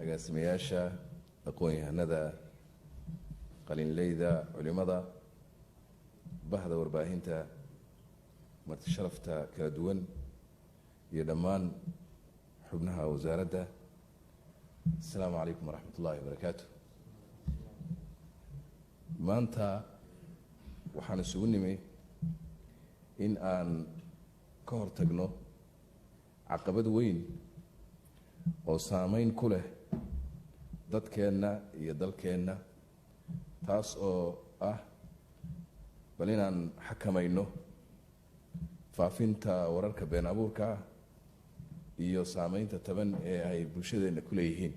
Agaasimayaasha, aqoon-yahanada, qalinleyda, culimada, bahda warbaahinta, marti sharafta kala duwan iyo dhammaan xubnaha wasaaradda, asalaamu calaykum waraxmat ullahi wabarakaatu. Maanta waxaan isugu nimi in aan ka hor tagno caqabad weyn oo saameyn ku leh dadkeenna iyo dalkeenna, taas oo ah bal inaan xakamayno faafinta wararka been abuurka ah iyo saameynta taban ee ay bulshadeenna ku leeyihiin.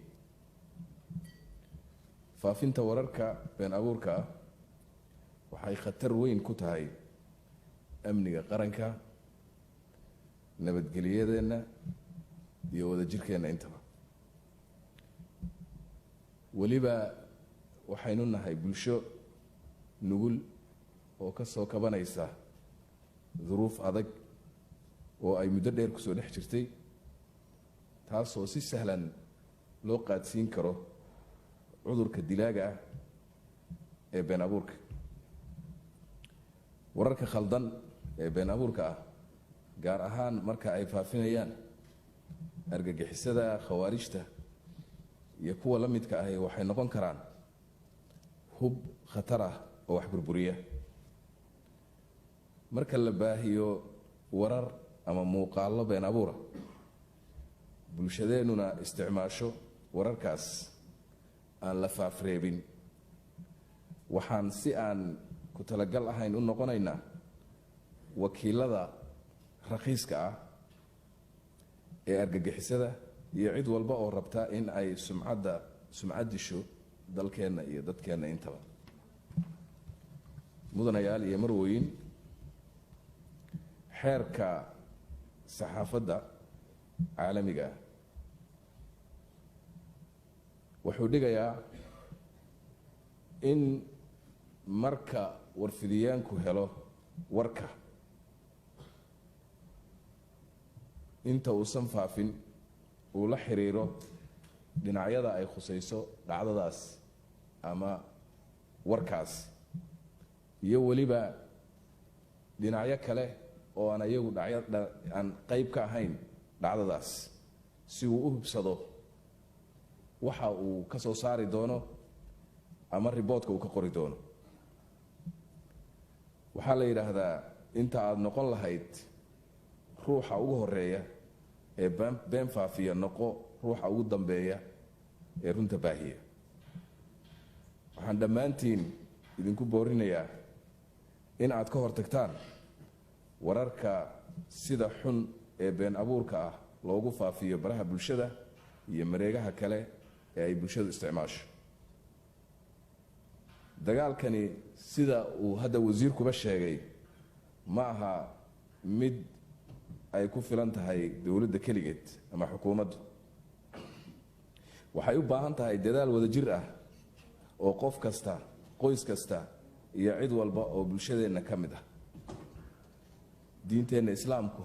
Faafinta wararka been abuurka ah waxay khatar weyn ku tahay amniga qaranka, nabadgelyadeenna iyo wadajirkeenna intaba. Weliba waxaynu nahay bulsho nugul oo ka soo kabanaysa duruuf adag oo ay muddo dheer kusoo dhex jirtay, taasoo si sahlan loo qaadsiin karo cudurka dilaaga ah ee been abuurka. Wararka khaldan ee been abuurka ah, gaar ahaan marka ay faafinayaan argagixisada khawaarijta iyo kuwa la midka ahi, waxay noqon karaan hub khatar ah oo wax burburiya. Marka la baahiyo warar ama muuqaallo been abuura, bulshadeennuna isticmaasho wararkaas aan la faafreebin, waxaan si aan ku talagal ahayn u noqonaynaa wakiilada rakhiiska ah ee argagixisada iyo cid walba oo rabta in ay sumcadda sumcad disho dalkeenna iyo dadkeenna intaba. Mudanayaal iyo marwooyin, xeerka saxaafadda caalamiga ah wuxuu dhigayaa in marka warfidiyaanku helo warka, inta uusan faafin uu la xiriiro dhinacyada ay khusayso dhacdadaas ama warkaas iyo weliba dhinacyo kale oo aan iyagu dhacyo aan qayb ka ahayn dhacdadaas, si uu u hubsado waxa uu ka soo saari doono ama riboodka uu ka qori doono. Waxaa la yidhaahdaa, inta aada noqon lahayd ruuxa ugu horeeya ee been faafiya, noqo ruuxa ugu dambeeya ee runta baahiya. Waxaan dhammaantiin idinku boorinayaa in aad ka hortagtaan wararka sida xun ee been abuurka ah loogu faafiyo baraha bulshada iyo mareegaha kale ee ay bulshadu isticmaasho. Dagaalkani, sida uu hadda wasiirkuba sheegay, ma aha mid ay ku filan tahay dowladda keligeed ama xukuumaddu. Waxay u baahan tahay dadaal wadajir ah oo qof kasta, qoys kasta iyo cid walba oo bulshadeenna ka mid ah. Diinteenna Islaamku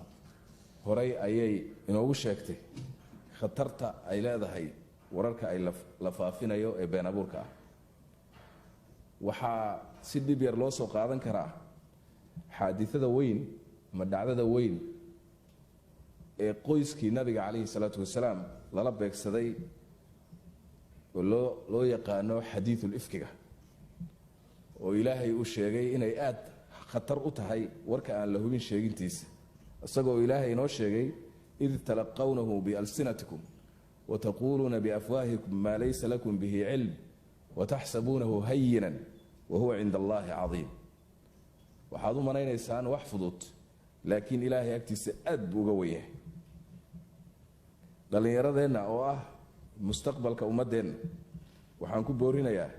horay ayay inoogu sheegtay khatarta ay leedahay wararka ay la faafinayo ee been abuurka ah. Waxaa si dhib yar loo soo qaadan karaa xaadidada weyn ama dhacdada weyn ee qoyskii Nabiga calayhi salaatu wasalaam lala beegsaday oo loo yaqaano xadiidul ifkiga, oo Ilaahay uu sheegay inay aad khatar u tahay warka aan la hubin sheegintiisa, isagoo Ilaahay inoo sheegay: "Id talaqawnahu bialsinatikum wataquuluuna biafwaahikum maa laysa lakum bihi cilm wataxsabuunahu hayinan wahuwa cinda Allahi cadiim." Waxaad u malaynaysaan wax fudud, laakiin Ilaahay agtiisa aad buu uga wenyahay. Dhallinyaradeenna oo ah mustaqbalka ummaddeenna waxaan ku boorinayaa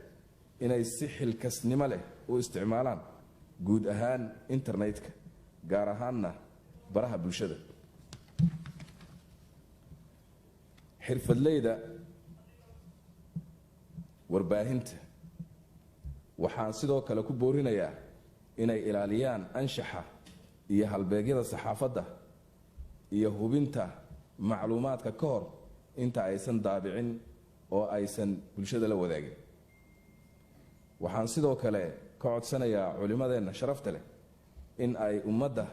inay si xilkasnimo leh u isticmaalaan guud ahaan internetka, gaar ahaanna baraha bulshada. Xirfadleyda warbaahinta waxaan sidoo kale ku boorinayaa inay ilaaliyaan anshaxa iyo halbeegyada saxaafadda iyo hubinta macluumaadka ka hor inta aysan daabicin oo aysan bulshada la wadaagin. Waxaan sidoo kale ka codsanayaa culimmadeenna sharafta leh in ay ummadda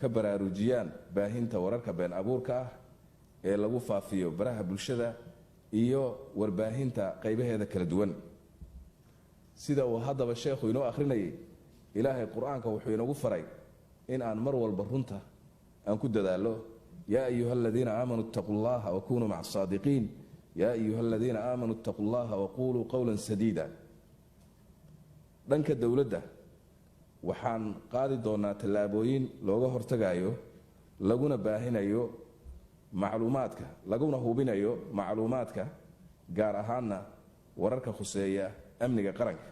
ka baraarujiyaan baahinta wararka been abuurka ah ee lagu faafiyo baraha bulshada iyo warbaahinta qaybaheeda kala duwan. Sida uu haddaba sheekhu inoo akhrinayay, Ilaahay Qur-aanka wuxuu inagu faray in aan mar walba runta aan ku dadaallo. Yaa ayuha aladiina aamanuu ittaquu llaha wakunuu maca asaadiqiin. Yaa ayuha aladiina aamanuu ittaquu llaha waquluu qowla sadiida. Dhanka dowladda, waxaan qaadi doonaa tallaabooyin looga hortagayo, laguna baahinayo macluumaadka, laguna hubinayo macluumaadka, gaar ahaanna wararka khuseeya amniga qaranka.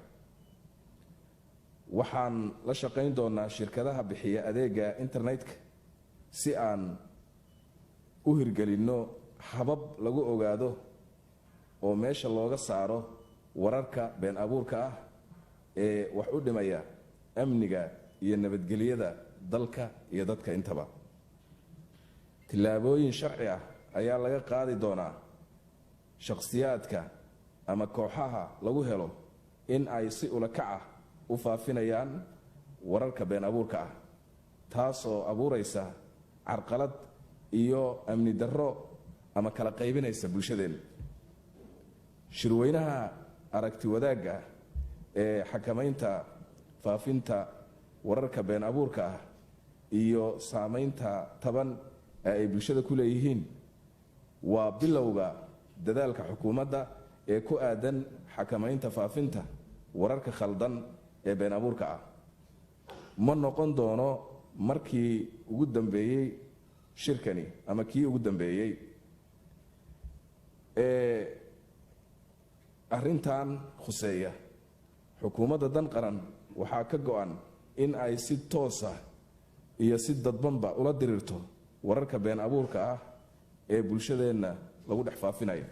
Waxaan la shaqayn doonaa shirkadaha bixiya adeega internetka si aan u hirgelinno habab lagu ogaado oo meesha looga saaro wararka been abuurka ah ee wax u dhimaya amniga iyo nabadgelyada dalka iyo dadka intaba. Tillaabooyin sharci ah ayaa laga qaadi doonaa shakhsiyaadka ama kooxaha lagu helo in ay si ula kac ah u faafinayaan wararka been abuurka ah, taasoo abuuraysa carqalad iyo amni darro ama kala qaybinaysa bulshadeenna. Shirweynaha aragti wadaagga ah ee xakamaynta faafinta wararka been abuurka ah iyo saamaynta taban ee ay bulshada ku leeyihiin waa bilowga dadaalka xukuumadda ee ku aadan xakamaynta faafinta wararka khaldan ee been abuurka ah. Ma noqon doono markii ugu dambeeyey shirkani ama kii ugu dambeeyey ee arrintan khuseeya. Xukuumadda Dan Qaran waxaa ka go-an in ay si toosa iyo si dadbanba ula diriirto wararka been abuurka ah ee bulshadeenna lagu dhex faafinayo.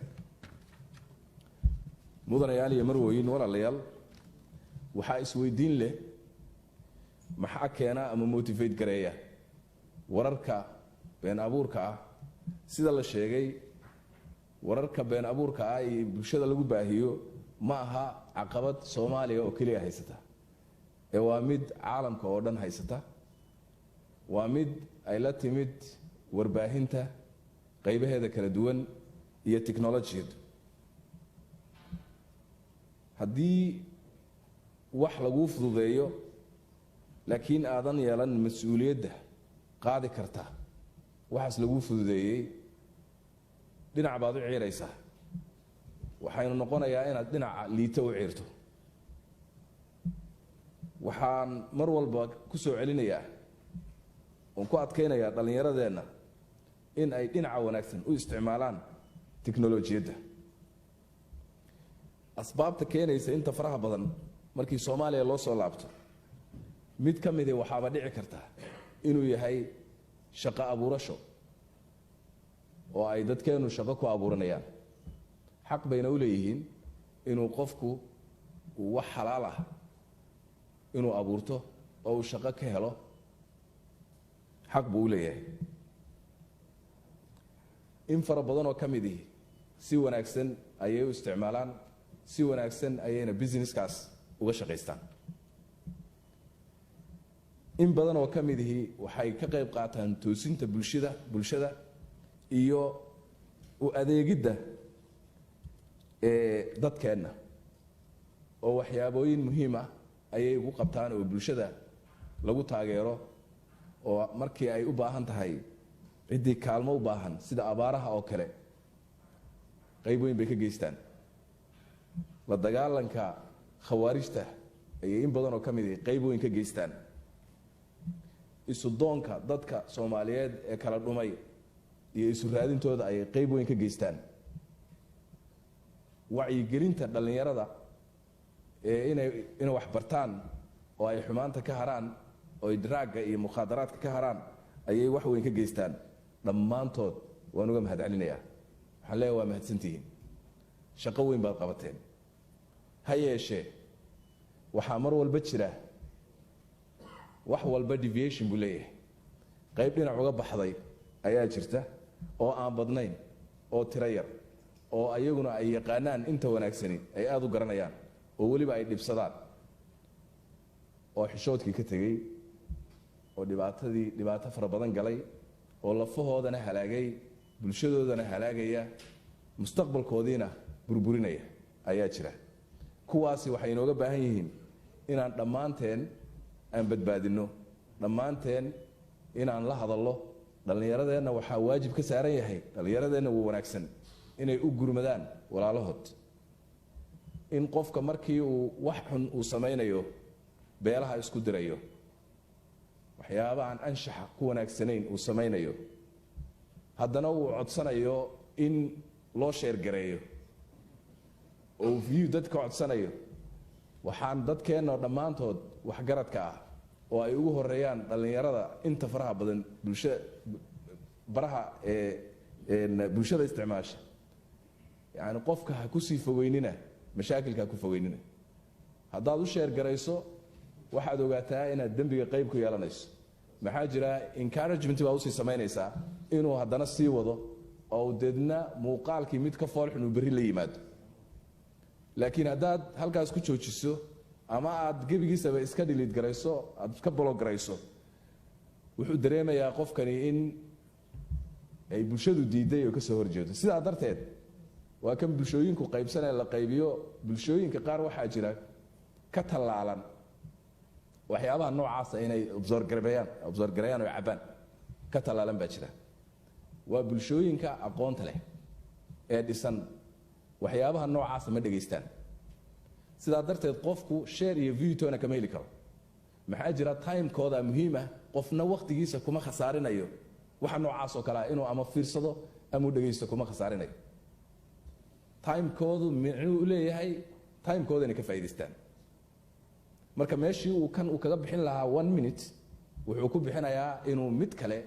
Mudanayaal iyo marwooyin, walaalayaal, waxaa isweydiin leh: maxaa keena ama motivate gareeya wararka been abuurka ah? Sida la sheegay, wararka been abuurka ah iyo bulshada lagu baahiyo ma aha caqabad Soomaaliya oo keliya haysata, ee waa mid caalamka oo dhan haysata. Waa mid ay la timid warbaahinta qaybaheeda kala duwan iyo technolojiyadu. Haddii wax laguu fududeeyo laakiin aadan yeelan mas-uuliyadda qaadi karta waxaas laguu fududeeyey, dhinac baad u ciiraysaa. Waxaynu noqonayaa inaad dhinaca liito u ciirto. Waxaan mar walba ku soo celinayaa oon ku adkaynayaa dhallinyaradeenna in ay dhinaca wanaagsan u isticmaalaan tiknolojiyadda. Asbaabta keenaysa inta faraha badan, markii Soomaaliya loo soo laabto, mid ka midi waxaaba dhici karta inuu yahay shaqo abuurasho, oo ay dadkeennu shaqo ku abuuranayaan. Xaq bayna u leeyihiin inuu qofku uu wax xalaal ah inuu abuurto oo uu shaqo ka helo, xaq buu u leeyahay. In fara badanoo ka mid ihi si wanaagsan ayay u isticmaalaan, si wanaagsan ayayna businesskaas uga shaqaystaan. In badan oo ka mid ihi waxay ka qayb qaataan toosinta bulshada iyo u adeegidda ee dadkeenna, oo waxyaabooyin muhiim ah ayay ugu qabtaan oo bulshada lagu taageero, oo markii ay u baahan tahay ciddii kaalmo u baahan, sida abaaraha oo kale, qayb weyn bay ka geystaan. La dagaalanka khawaarijta ayay in badan oo ka mid ihi qayb weyn ka geystaan. Isu doonka dadka Soomaaliyeed ee kala dhumay iyo isu raadintooda ayay qayb weyn ka geystaan. Wacyigelinta dhallinyarada ee inay wax bartaan oo ay xumaanta ka haraan oo ay drug-ga iyo mukhaadaraadka ka haraan ayay wax weyn ka geystaan. Dhammaantood waan uga mahad celinayaa. Waxaan leeyahay, waa mahadsantihiin, shaqo weyn baad qabateen. Ha yeeshee, waxaa mar walba jira, wax walba deviation buu leeyahay, qayb dhinac uga baxday ayaa jirta oo aan badnayn oo tiro yar. Oo ayaguna ay yaqaanaan inta wanaagsani, ay aada u garanayaan oo weliba ay dhibsadaan, oo xishoodkii ka tegey, oo dhibaatadii dhibaato fara badan galay, oo lafahoodana halaagay, bulshadoodana halaagaya, mustaqbalkoodiina burburinaya ayaa jira. Kuwaasi waxay inooga baahan yihiin inaan dhammaanteen aan badbaadinno, dhammaanteen inaan la hadallo. Dhallinyaradeenna waxaa waajib ka saaran yahay, dhallinyaradeenna wuu wanaagsan, inay u gurmadaan walaalahood. In qofka markii uu wax xun uu samaynayo, beelaha isku dirayo, waxyaaba aan anshaxa ku wanaagsanayn uu samaynayo, haddana uu codsanayo in loo share gareeyo oo view dadka codsanayo, waxaan dadkeennao dhammaantood waxgaradka ah, oo ay ugu horeeyaan dhallinyarada inta faraha badan bulsha baraha ee bulshada isticmaasha, yacni qofka ha kusii fogeynina, mashaakilka ha ku fogeynina. Haddaad u share garayso, waxaad ogaataa inaad dembiga qayb ku yeelanayso. Maxaa jira? Encouragement baa usii samaynaysaa inuu haddana sii wado, oo deedna muuqaalkii mid ka foolxun uu berri la yimaado. Laakiin haddaad halkaas ku joojiso ama aad gebigiisaba iska delete garayso, aad iska block garayso, wuxuu dareemayaa qofkani in ay bulshadu diiday oo kasoo horjeedo. Sidaa darteed waa kan bulshooyinku qaybsanee la qaybiyo. Bulshooyinka qaar waxaa jira ka tallaalan waxyaabaha noocaasa inay absorb gareeyaan oo cabbaan ka tallaalan baa jira. Waa bulshooyinka aqoonta leh ee dhisan. Waxyaabaha noocaasa ma dhegaystaan. Sidaa darteed qofku share iyo view toona kama heli karo. Maxaa jira? Timekooda muhiim ah. Qofna wakhtigiisa kuma khasaarinayo waxa noocaas oo kale ah inuu ama fiirsado ama u dhegaysto, kuma khasaarinayo. Timekoodu micnuu u leeyahay, timekooda inay ka faa'idaystaan. Marka meeshii uu kan uu kaga bixin lahaa one minute, wuxuu ku bixinayaa inuu mid kale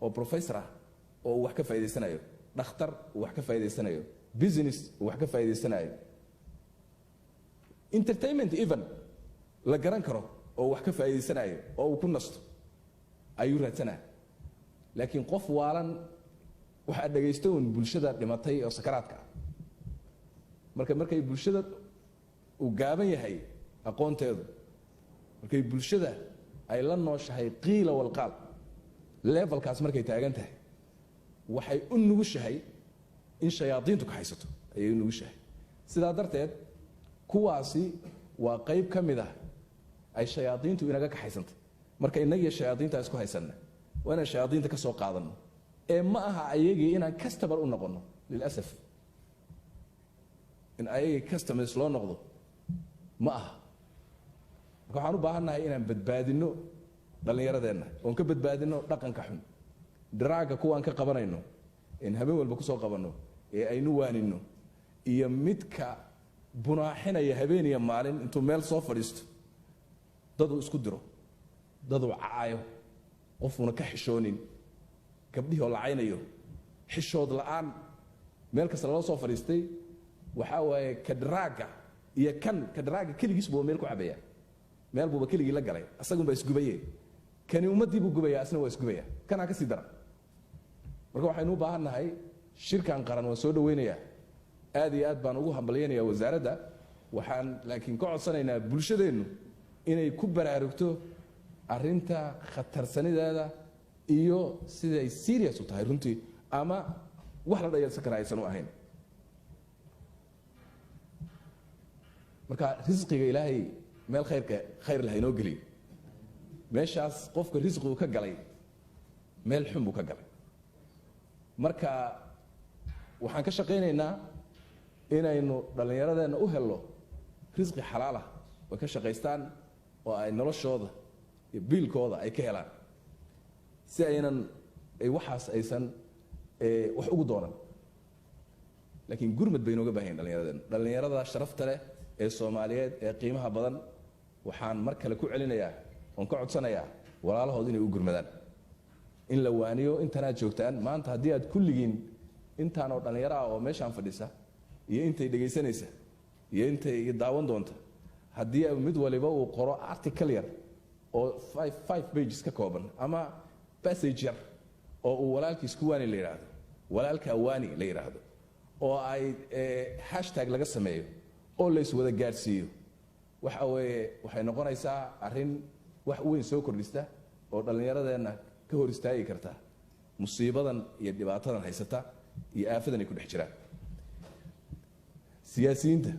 oo professor ah oo uu wax ka faa'idaysanayo, dhakhtar uu wax ka faa'idaysanayo, business uu wax ka faa'idaysanayo, entertainment even la garan karo oo wax ka faa'idaysanayo oo uu ku nasto ayuu raadsanaya. Laakiin qof waalan waxaa dhegaysta uun bulshada dhimatay oo sakaraadka ah. Marka markay bulshada uu gaaban yahay aqoonteedu, markay bulshada ay la nooshahay qiila walqaal, levelkaas markay taagan tahay, waxay u nugushahay in shayaadiintu ka haysato ayay u nugushahay. Sidaa darteed kuwaasi waa qayb ka mid ah ay shayaadiintu inaga kaxaysantay. Marka innagiyo shayaadiinta isku haysanna, waa inaan shayaadiinta ka soo qaadanno ee ma aha ayagii inaan customer u noqono. Lilasaf, in ayagii customers loo noqdo ma aha. Marka waxaan u baahannahay inaan badbaadinno dhallinyaradeenna, oon ka badbaadinno dhaqanka xun, drugga kuwaan ka qabanayno in habeen walba kusoo qabanno ee aynu waaninno, iyo midka bunaaxinaya habeen iyo maalin intuu meel soo fadhiisto, daduu isku diro, daduu caayo, qofuuna ka xishoonin, gabdhihii oo lacaynayo, xishood la'aan meel kasta lala soo fadhiistay. Waxaa waaye ka drugga iyo kan ka drugga keligiis buuba meel ku cabaya, meel buuba keligii la galay, asagunbaa isgubaye. Kani ummaddii buu gubaya, asna waa isgubaya, kanaa ka sii daran. Marka waxaynu u baahan nahay shirkan qaran. Waan soo dhaweynayaa, aad iyo aad baan ugu hambalyaynayaa wasaaradda. Waxaan laakiin ka codsanaynaa bulshadeennu inay ku baraarugto arrinta khatarsanideeda iyo siday serious u tahay runtii, ama wax la dhayalsan kara aysan u ahayn. Marka risqiga Ilaahay meel khayrka khayr leh inoo geliyo. Meeshaas qofka risqigu ka galay, meel xun buu ka galay. Marka waxaan ka shaqaynaynaa inaynu dhallinyaradeenna u helno risqi xalaal ah oo ka shaqaystaan, oo ay noloshooda iyo biilkooda ay ka helaan, si aynan ay waxaas aysan wax ugu doonan. Laakiin gurmad bay inooga baahan yahin dhallinyaradeenna. Dhallinyarada sharafta leh ee Soomaaliyeed ee qiimaha badan, waxaan mar kale ku celinayaa oon ka codsanayaa walaalahood inay u gurmadaan, in la waaniyo. Intanaad joogtaan maanta, haddii aad kulligiin intaanoo dhallinyaro ah oo meeshaan fadhisa iyo intay dhegaysanaysa iyo intay daawan doonta, haddii mid waliba uu qoro article yar oo five pages ka kooban ama passage yar oo uu walaalkiis ku waani la yidhaahdo, walaalkaa waani la yidhaahdo. Oo ay hashtag laga sameeyo oo la iswada gaadhsiiyo, waxa weeye waxay noqonaysaa arrin wax weyn soo kordhista oo dhallinyaradeenna ka hor istaagi karta musiibadan iyo dhibaatadan haysata iyo aafadan ay ku dhex jiraan. Siyaasiyiinta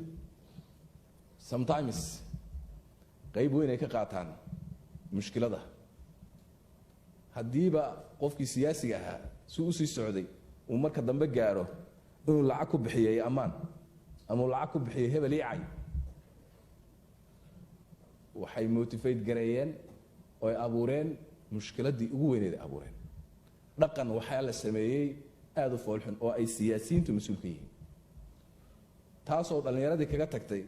sometimes qayb weyn ay ka qaataan mushkilada. Haddiiba qofkii siyaasiga ahaa si usii socday uu marka dambe gaadho inuu lacag ku bixiyay ammaan ama uu lacag ku bixiyay hebel icay, waxay motivate gareeyeen oo ay abuureen mushkiladdii ugu weyneed ay abuureen. Dhaqan waxaa la sameeyey aada u foolxun oo ay siyaasiyiintu mas-uul ka yihiin, taasoo dhallinyaradii kaga tagtay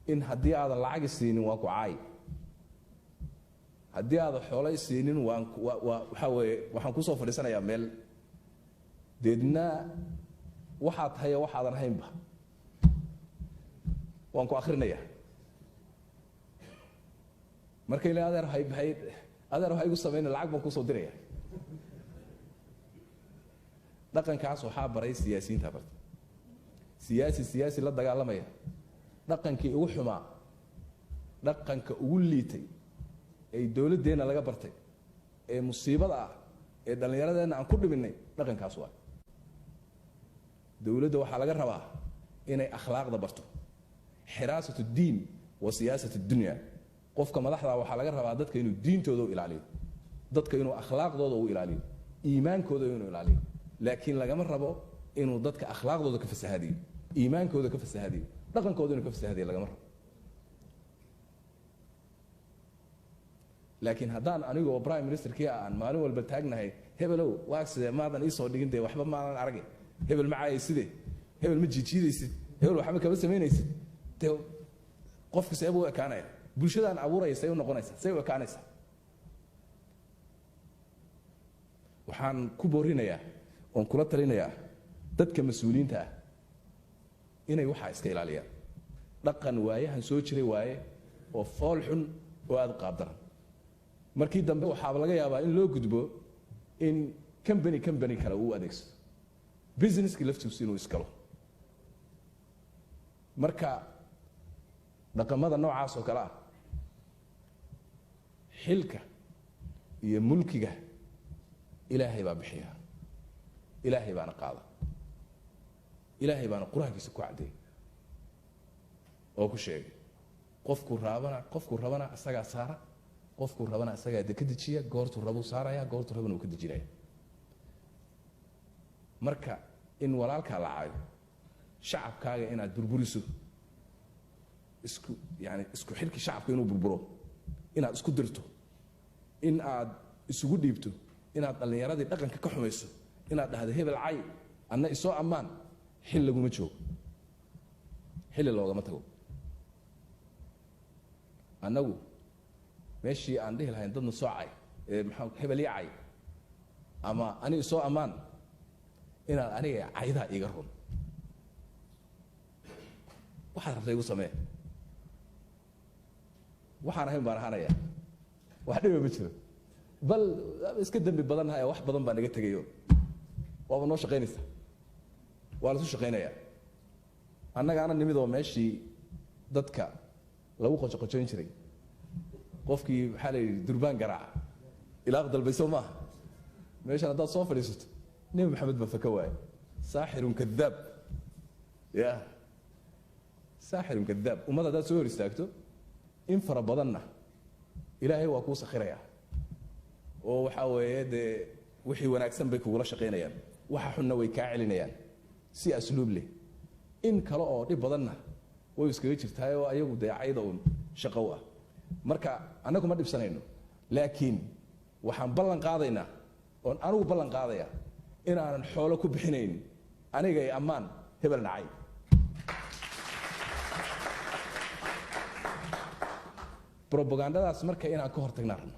in haddii aadan lacagi siinin waan ku caay, haddii aadan xoolay siinin waan waa waxaa weeye waxaan kusoo fadhiisanayaa meel, deedna waxaad tahay waxaadan ahaynba waan ku akhrinayaa. Marka ila adeer hay hay adeer waxa igu samayna, lacag baan kusoo diraya. Dhaqankaas waxaa baray siyaasiyiinta bartay. Siyaasi siyaasi la dagaalamaya, dhaqankii ugu xumaa, dhaqanka ugu liitay ee dowladdeenna laga bartay ee musiibada ah ee dhallinyaradeenna aan ku dhiminay, dhaqankaas waa. Dowladda waxaa laga rabaa inay akhlaaqda barto, xiraasat diin wa siyaasat dunya. Qofka madaxda waxaa laga rabaa dadka inuu diintooda u ilaaliyo, dadka inuu akhlaaqdooda u ilaaliyo, iimaankooda inuu ilaaliyo, laakiin lagama rabo inuu dadka akhlaaqdooda ka fasahadiyo, iimaankooda ka fasahadiyo, dhaqankooda inuu ka fasahadiyo lagama rabo. Laakiin haddaan anigoo prime ministerkii aan maalin walba taagnahay, hebelow waa sidee, maadan iisoo dhigin, dee waxba maadan aragay, hebel ma caayaysidee, hebel ma jiijiidaysid, hebel waxba kama samaynaysid, dee qofka see buu u ekaanaya? Bulshadaan abuuraya say u noqonaysaa, say u ekaanaysaa? Waxaan ku boorinayaa oon kula talinayaa dadka mas-uuliyiinta ah inay waxaa iska ilaaliyaan. Dhaqan waayahan soo jiray waaye oo fool xun oo aada u qaabdaran. Markii dambe waxaaba laga yaabaa in loo gudbo in company kale uu adeegsado, businesskii laftiisu inuu iskalo. Marka dhaqamada noocaas oo kale ah, xilka iyo mulkiga Ilaahay baa bixiya, Ilaahay baana qaada, Ilaahay baana qur-aankiisa ku caddeeyey oo ku sheegay. Qofkuu raabana, qofkuu rabana isagaa saara, qofkuu rabana isagaa de ka dejiya. Goortuu rabuu saaraya, goortuu rabana uu ka dejinaya. Marka in walaalkaa la caayo, shacabkaaga inaad burburiso, isku yani isku xidhki shacabka inuu burburo, inaad isku dirto, in aad isugu dhiibto, inaad dhallinyaradii dhaqanka ka xumayso, inaad dhahdo hebel cay anna isoo ammaan, xil laguma joogo, xilli loogama tago. Annagu meeshii aan dhihi lahayn dadna soo cay, maxaa hebel ii cay ama ani isoo ammaan, inaad aniga caydaa iiga run, waxaad rabta igu samee, waxaan ahayn baan ahaanaya, wax dhiba ma jiro, bal iska dembi badannahay, wax badan baa naga tegayo, waaba noo shaqaynaysa, waa lasu shaqaynayaa. Annagaana nimid oo meeshii dadka lagu qojoqojoyn jiray, qofkii maxaa la yidhi durbaan garaaca ilaaq dalbayso maaha. Meeshan haddaad soo fadhiisato, Nebi Maxamed baa faka waaye, saaxirun kadaab, ya saaxirun kadaab. Ummad haddaad soo hor istaagto, in fara badanna Ilaahay waa kuu sakhirayaa oo waxaa weeye dee wixii wanaagsan bay kugula shaqaynayaan, waxa xunna way kaa celinayaan si asluub leh. In kale oo dhib badanna way iskaga jirtaay oo ayagu dee cayda uun shaqo u ah. Marka annagu ma dhibsanayno, laakiin waxaan ballan qaadaynaa oon anigu ballan qaadaya inaanan xoolo ku bixinayn aniga ay ammaan hebel nacay. Robagandadaas marka inaan ka hortagnaan rabna,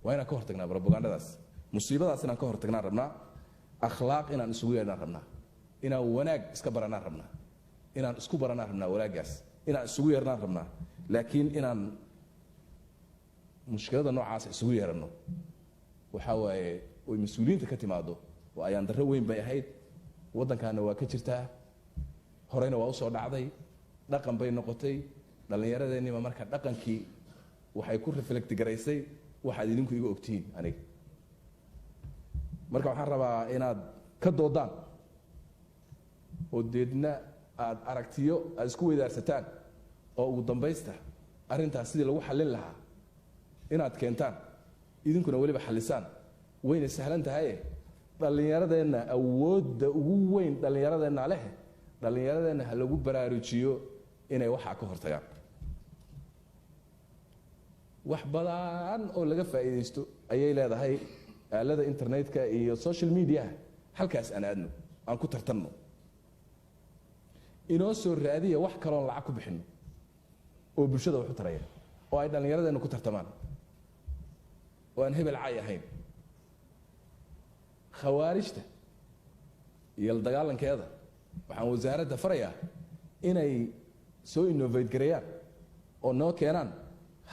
waa inaan ka hortagnaa robagandadaas, musiibadaas inaan ka hortagnaan rabnaa. Akhlaaq inaan isugu yeedhnaan rabnaa, inaan wanaag iska baranaan rabnaa, inaan isku baranaan rabnaa, wanaaggaas inaan isugu yeernaan rabnaa. Laakiin inaan mushkilada noocaas isugu yeeranno waxaa waaye oy mas-uuliyiinta ka timaado oo ayaan darro weyn bay ahayd. Waddankaana waa ka jirtaa, horeyna waa usoo dhacday, dhaqan bay noqotay. Dhallinyaradeenniba marka dhaqankii waxay ku reflect garaysay waxaad idinku iga ogtihiin aniga. Marka waxaan rabaa inaad ka doodaan oo deedna aad aragtiyo aad isku weydaarsataan, oo ugu dambaysta arrintaas sidii lagu xallin lahaa inaad keentaan, idinkuna weliba xallisaan. Wayna sahlan tahaye, dhallinyaradeenna awoodda ugu weyn dhallinyaradeenna leh, dhallinyaradeenna ha lagu baraarujiyo inay waxaa ka hortagaan. Wax badan oo laga faa'iidaysto ayay leedahay aalada internetka iyo social mediaha. Halkaas aan aadno, aan ku tartanno. Inoo soo raadiya wax kaloon lacag ku bixinno oo bulshada wax u taraya oo ay dhallinyaradeenna ku tartamaan oo aan hebel cay ahayn. Khawaarijta iyo la dagaalankeeda waxaan wasaaradda farayaa inay soo innovate gareeyaan oo noo keenaan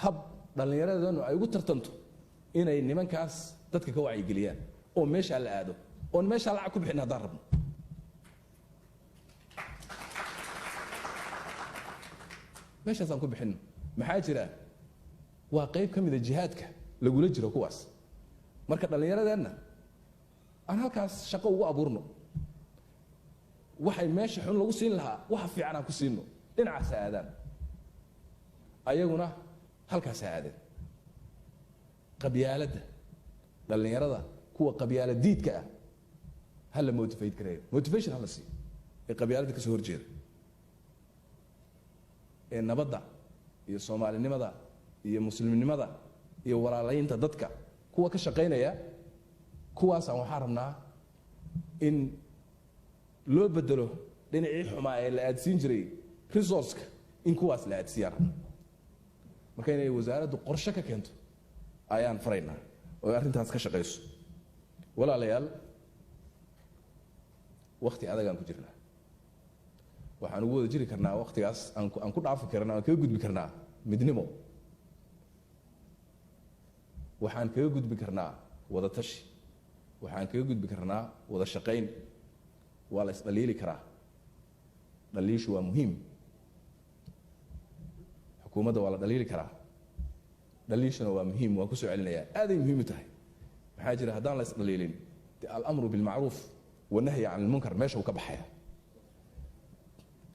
hab dhallinyaradeennu ay ugu tartanto inay nimankaas dadka ka wacyigeliyaan, oo meeshaa la aado, oon meeshaa lacag ku bixin haddaan rabno. Meeshaasaan ku bixinno. Maxaa jira? Waa qayb ka mida jihaadka lagula jiro kuwaas. Marka dhallinyaradeenna aan halkaas shaqo ugu abuurno. Waxay meesha xun lagu siin lahaa, waxa fiican aan ku siino. Dhinacaas ha aadaan, ayaguna halkaas ha aadeen. Qabyaaladda, dhallinyarada kuwa qabyaala diidka ah ha la motivate gareeyo, motivation ha la siiyo, ee qabyaaladda ka soo horjeeda, ee nabadda iyo soomaalinimada iyo muslimnimada iyo walaalaynta dadka kuwa ka shaqaynaya. Kuwaasaan waxaan rabnaa in loo bedelo dhinacii xumaa ee la aadsiin jiray resourceka, in kuwaas la aadsiiyaan rabna. Marka inay wasaaraddu qorshe ka keento ayaan faraynaa oo arrintaas ka shaqayso. Walaalayaal, wakti adagaan ku jirnaa. Waxaan ugu wada jiri karnaa waktigaas, aan ku dhaafi karnaa, aan kaga gudbi karnaa midnimo. Waxaan kaga gudbi karnaa wada tashi. Waxaan kaga gudbi karnaa wada shaqayn. Waa la isdhaliili karaa, dhaliishu waa muhiim. Xukuumadda waa la dhaliili karaa, dhaliishuna waa muhiim. Waan kusoo celinayaa, aaday muhiim u tahay. Maxaa jira? Haddaan la isdhaliilin, dee alamru bilmacruuf wanahyi can ilmunkar meesha uu ka baxaya.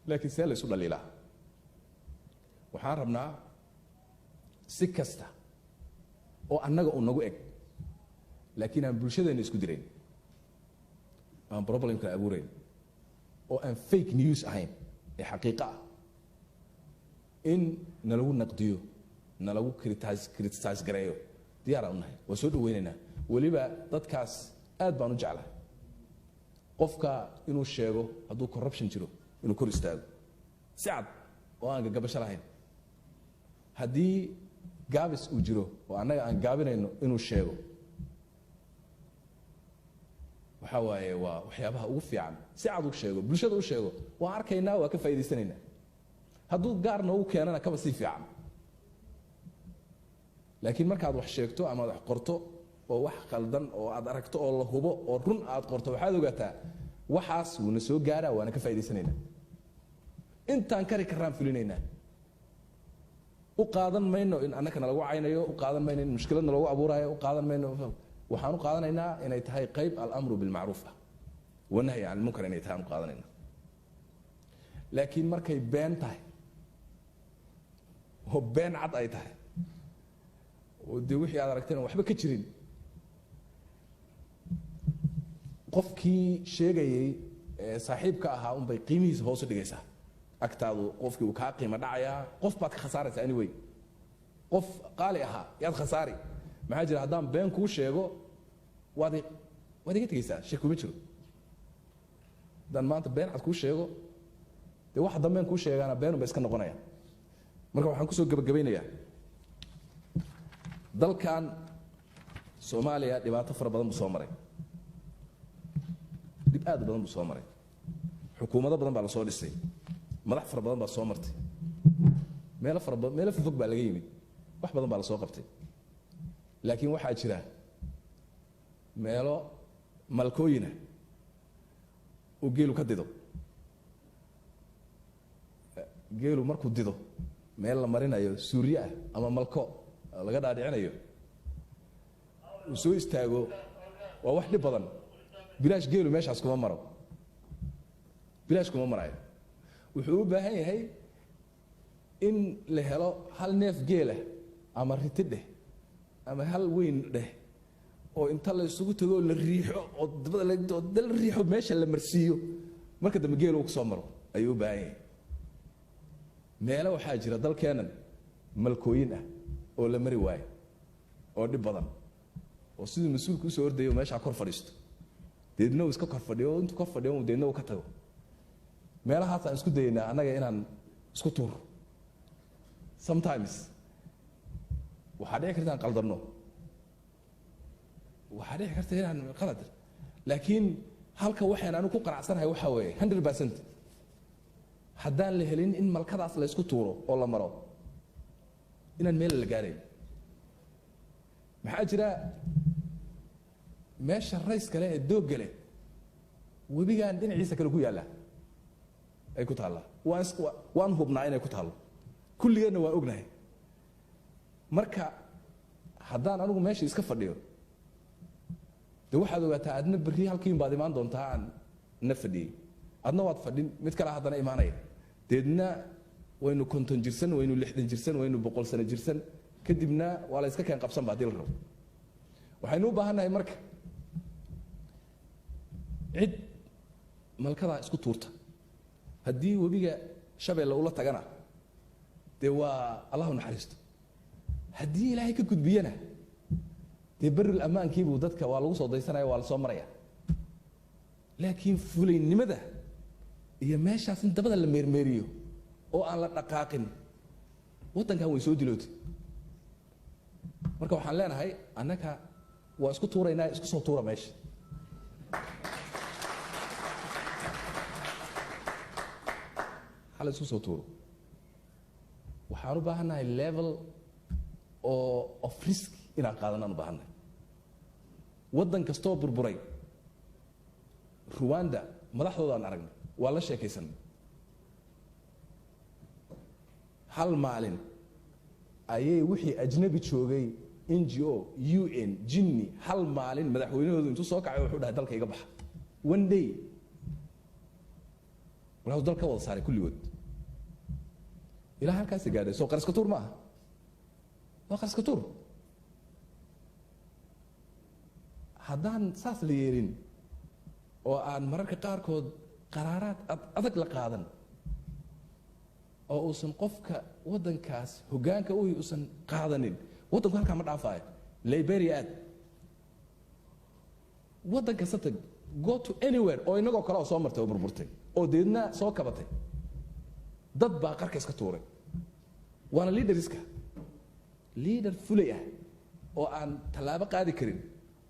Laakiin see la isu dhaliilaa? Waxaan rabnaa si kasta oo annaga uu nagu eg, laakiin aan bulshadeenna isku dirayn, aan problem kala abuurayn, oo aan fake news ahayn ee xaqiiqo ah, in nalagu naqdiyo, nalagu criticize gareeyo, diyaaraan u nahay, waa soo dhaweynaynaa. Weliba dadkaas aad baan u jeclahay. Qofka inuu sheego hadduu corruption jiro, inuu kor istaago si cad oo aan gagabasho lahayn. Haddii gaabis uu jiro oo annaga aan gaabinayno, inuu sheego. Waxaa waaye waa waxyaabaha ugu fiican. Si cad u sheego, bulshada u sheego, waan arkaynaa, waa ka faa'idaysanaynaa. Hadduu gaar noogu keenana, kaba sii fiican. Laakiin markaad wax sheegto ama ad wax qorto oo wax khaldan oo aad aragto oo la hubo oo run aad qorto, waxaad ogaataa waxaas wuuna soo gaaraa, waana ka faa'idaysanaynaa. Intaan kari karaan fulinaynaa. U qaadan mayno in annakana lagu caynayo, u qaadan mayno in mushkiladna loogu abuurayo, u qaadan mayno. Waxaan u qaadanaynaa inay tahay qayb alamru bilmacruuf ah wanahyi can ilmunkar inay tahay aan u qaadanayna. Laakiin markay been tahay oo been cad ay tahay, oo dee wixii aad aragteen waxba ka jirin, qofkii sheegayey ee saaxiibka ahaa unbay qiimihiisa hoos u dhigaysaa agtaadu. Qofkii uu kaa qiimo dhacayaa, qof baad ka khasaaraysaa. Anyway, qof qaali ahaa yaad khasaari. Maxaa jira? Haddaan been kuu sheego, waad iga tegaysaa, shaki kuma jiro. Haddaan maanta been cad kuu sheego, dee waxa dambeen kuu sheegaana beenun ba iska noqonaya. Marka waxaan kusoo gebagabaynayaa, dalkan Soomaaliya dhibaato fara badan buu soo maray, dhib aad u badan buu soo maray. Xukuumado badan baa la soo dhisay, madax fara badan baa soo martay, meelo fara badan, meelo fofog baa laga yimid, wax badan baa la soo qabtay. Laakiin waxaa jira meelo malkooyina. Uu geelu ka dido, geelu markuu dido meel la marinayo suurye ah ama malko laga dhaadhicinayo uu soo istaago, waa wax dhib badan. Bilaash geelu meeshaas kuma maro, bilaash kuma marayo. Wuxuu u baahan yahay in la helo hal neef geelah ama riti dheh ama hal weyn dheh oo inta la isugu tago la riixo oo dabada la riixo, meesha la marsiiyo, marka dambe geel uu kusoo maro ayuu u baahan yahay. Meelo waxaa jira dalkeennan malkooyin ah oo la mari waayo oo dhib badan, oo siduu mas-uulku usoo ordayo meeshaa kor fadhiisto, deedna uu iska kor fadhiyo, intuu kor fadhiyo deedna uu ka tago. Meelahaasaan isku dayaynaa annaga inaan isku tuuro. Sometimes waxaa dhici karta inaan qaldanno, waxaa dhici karta inaan qalad, laakiin halka waxaan anigu ku qanacsanahay waxaa weeye 100% haddaan la helin in malkadaas la isku tuuro oo la maro, inaan meel la gaarayn. Maxaa jira, meesha rays kale ee doogga leh webigan dhinaciisa kale ku yaalla ay ku taallaa, waan hubnaa inay ku taallo, kulligeenna waan ognahay. Marka haddaan anigu meesha iska fadhiyo, de waxaad ogaataa adna berri halkiin baad imaan doontaa aan na fadhiyey, adna waad fadhin, mid kale haddana imaanaya. Deedna waynu 50 jirsan, waynu 60 jirsan, waynu 100 sano jirsan, kadibna waa la iska keen qabsan ba haddii la rabo. Waxaynu u baahannahay marka cid malkadaa isku tuurta. Haddii webiga Shabeelle ula tagana, dee waa Allahu naxariisto. Haddii Ilaahay ka gudbiyana, dee beril ammaankiibuu dadka waa lagu soo daysanaya, waa la soo maraya. Laakiin fulaynimada iyo meeshaas in dabada la meermeeriyo oo aan la dhaqaaqin, waddankan way soo dilootay. Marka waxaan leenahay annaka waa isku tuuraynaa, isku soo tuura meesha. Hala isku soo tuuro. Waxaan u baahannahay level oo of risk inaan qaadanaan u baahannahay. Waddan kastoo burburay, Ruwanda madaxdoodaan aragnay, waa la sheekaysanay. Hal maalin ayay wixii ajnabi joogay, NGO, UN, jinni, hal maalin madaxweynahoodu intuu soo kacay wuxuu dhahay, "Dalka iga baxa." One day markaasuu dalka wada saaray kulligood ilaa halkaasi gaadhay. Soo qariska tuur ma aha? Waa qariska tuur. Haddaan saas la yeelin oo aan mararka qaarkood qaraaraad adag la qaadan oo uusan qofka waddankaas hoggaanka u uusan qaadanin, waddanku halkaa ma dhaafaayo. Liberia aad, waddan kasta tag, go to anywhere oo inagoo kale oo soo martay oo burburtay oo deedna soo kabatay, dad baa qarka iska tuuray, waana leaderska. Leader fulay ah oo aan tallaabo qaadi karin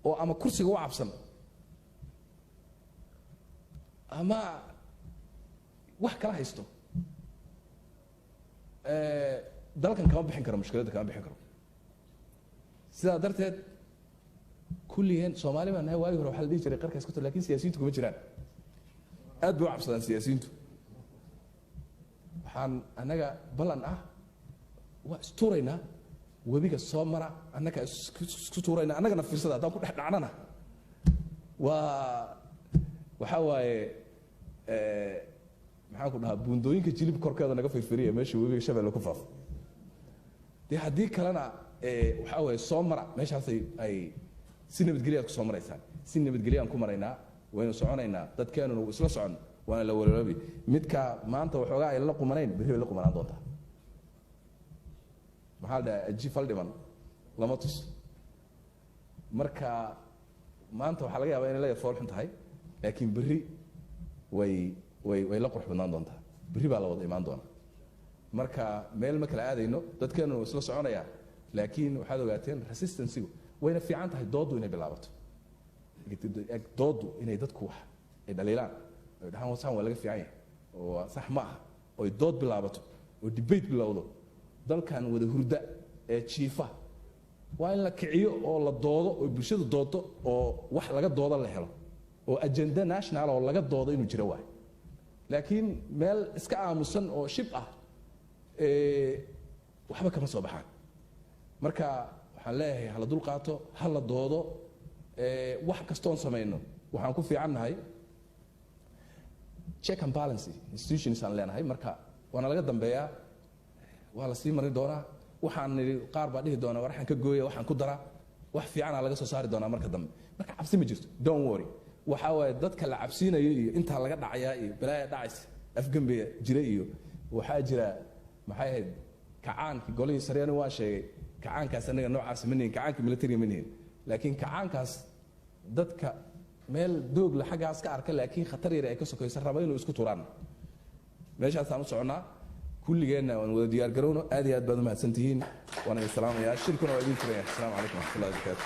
oo ama kursiga u cabsan ama wax kala haysto, dalkan kama bixin karo, mushkiladda kama bixin karo. Sidaa darteed kulligeen Soomaali baan nahay. Waagi hore waxaa la dhihi jiray qarka iska tur, lakin siyaasiyiintu kuma jiraan, aad bay u cabsadaan siyaasiyiintu. Waxaan annaga ballan ah, waa istuuraynaa, webiga soo mara, annaga isku tuurayna, annagana fiirsada. Haddaan ku dhex dhacnana, waa waxaa waaye, maxaan ku dhahaa, buundooyinka Jilib korkeeda naga firfiriya meesha webiga Shabeelle ku faafo. Dee haddii kalena waxaa waaye soo mara meeshaasay ay si nabadgelyaad ku soo maraysaan, si nabadgelyaan ku maraynaa, waynu soconaynaa, dadkeenuna wuu isla socon, waana la walaaloobi. Midka maanta waxoogaa ay la qumanayn, berri bay la qumanaan doontaa. Maxaa la dhahaa, aji fal dhiman lama tus. Marka maanta waxaa laga yaabaa inay la yar fool xun tahay, laakiin berri way la qurux badnaan doontaa, berri baa la wada imaan doonaa. Marka meel ma kala aadayno, dadkeenuna wuu isla soconayaa. Laakiin waxaad ogaateen resistancygu wayna fiican tahay, dooddu inay bilaabato, dooddu inay dadku wax ay dhaliilaan, ay dhahaan wasaan waa laga fiican yahay oo sax ma aha, oy dood bilaabato oo debate bilowdo. Dalkan wada hurda ee jiifa waa in la kiciyo oo la doodo oo bulshadu doodo oo wax laga dooda la helo. Oo agenda national oo laga doodo inuu jiro waay. Laakiin meel iska aamusan oo shib ah waxba kama soo baxaan. Marka waxaan leeyahay, hala dul qaato, ha la doodo. Wax kastoon samayno, waxaan ku fiicannahay check and balance institutions aan leenahay. Marka waana laga dambeeyaa, waa la sii marin doonaa. Waxaan nidhi, qaar baa dhihi doona waxaan ka gooya, waxaan ku daraa, wax fiicanaa laga soo saari doonaa marka dambe. Marka cabsi ma jirto, don't worry. Waxaa waaye dadka la cabsiinayo iyo intaa laga dhacayaa iyo balaaya dhacaysa, afgembiga jira iyo waxaa jira, maxay ahayd, kacaankii golihii sareena waan sheegay. Kacaankaas anaga noocaas ma nihin, kacaanka militariga ma nihin, laakiin kacaankaas dadka meel doogla xaggaas ka arka, laakiin khatar yar ay ka sokayso, raba inuu isku turaan. Meeshaasaan u soconnaa. Kulligeenna waan wada diyaar garowno. Aad iyo aad baad u mahadsantihiin, waan idin salaamayaa, shirkuna waa idin furaya. Asalaamu calaykum waraxmatullahi wabarakaatu.